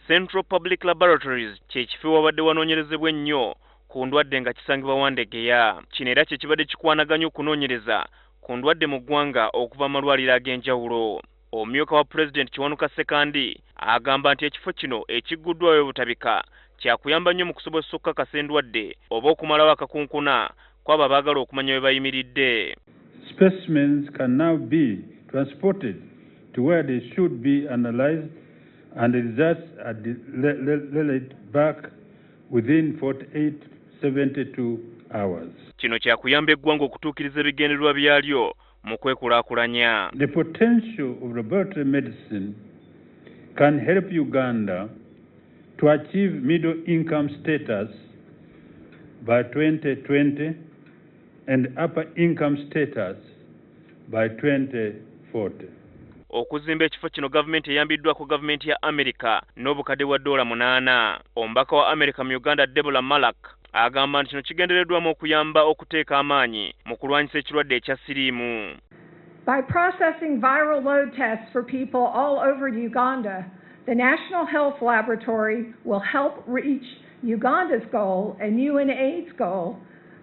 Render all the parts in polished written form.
Central Public Laboratories kye kifo ewabadde wanoonyerezebwa ennyo ku ndwadde nga kisangibwa Wandegeya. Kino era kye kibadde kikwanaganya okunoonyereza ku ndwadde mu ggwanga okuva mu malwaliro ag'enjawulo. Omumyuka wa Pulezidenti Kiwanuka Ssekandi agamba nti ekifo kino ekigguddwawo e Butabika kyakuyamba nnyo mu kusobozesa okukakasa endwadde oba okumalawo akakunkuna kw'abo abaagala okumanya we bayimiridde. Specimens can now be transported to where they should be analyzed and the results are relayed back within 48 to 72 hours. Kino kyakuyamba eggwanga okutuukiriza ebigendererwa byalyo mu kwekulaakulanya. The potential of laboratory medicine can help Uganda to achieve middle income status by 2020 and upper income status by 2040. Okuzimba ekifo kino gavumenti eyambiddwako gavumenti ya Amerika n'obukadde bwa $8. Omubaka wa Amerika mu Uganda Deborah Malac agamba nti kino kigendereddwamu okuyamba okuteeka amaanyi mu kulwanyisa ekirwadde ekya siriimu. By processing viral load tests for people all over Uganda, the National Health Laboratory will help reach Uganda's goal and UNAIDS goal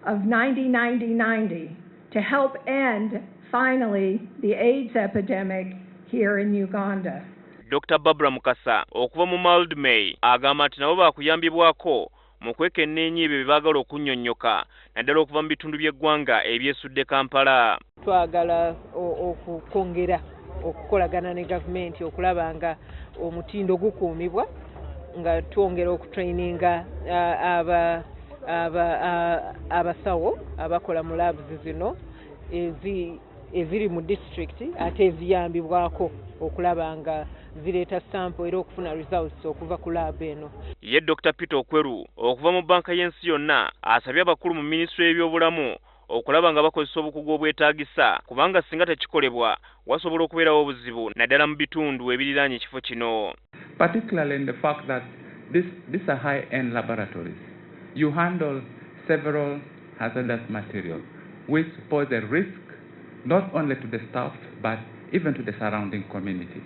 of 90-90-90 to help end, finally, the AIDS epidemic here in Uganda. Dr. Barbara Mukasa okuva mu Mildmay agamba nti nabo baakuyambibwako mu kwekenneenya ebyo bye baagala okunnyonnyoka naddala okuva mu bitundu by'eggwanga ebyesudde Kampala. Twagala okwongera okukolagana ne gavumenti okulaba nga omutindo gukuumibwa nga twongera okutraininga abasawo abakola mu labs zino eziri mu disitulikiti ate eziyambibwako okulaba nga zireeta sample era okufuna results okuva ku lab eno. Ye Dr. Peter Okweru okuva mu bbanka y'ensi yonna asabye abakulu mu minisitule y'ebyobulamu okulaba nga bakozesa obukugu obwetaagisa kubanga singa tekikolebwa wasobola okubeerawo obuzibu naddala mu bitundu ebiriraanye ekifo kino. Particularly in the fact that these are high-end laboratories. You handle several hazardous materials, which pose a risk not only to the staff, but even to the surrounding community.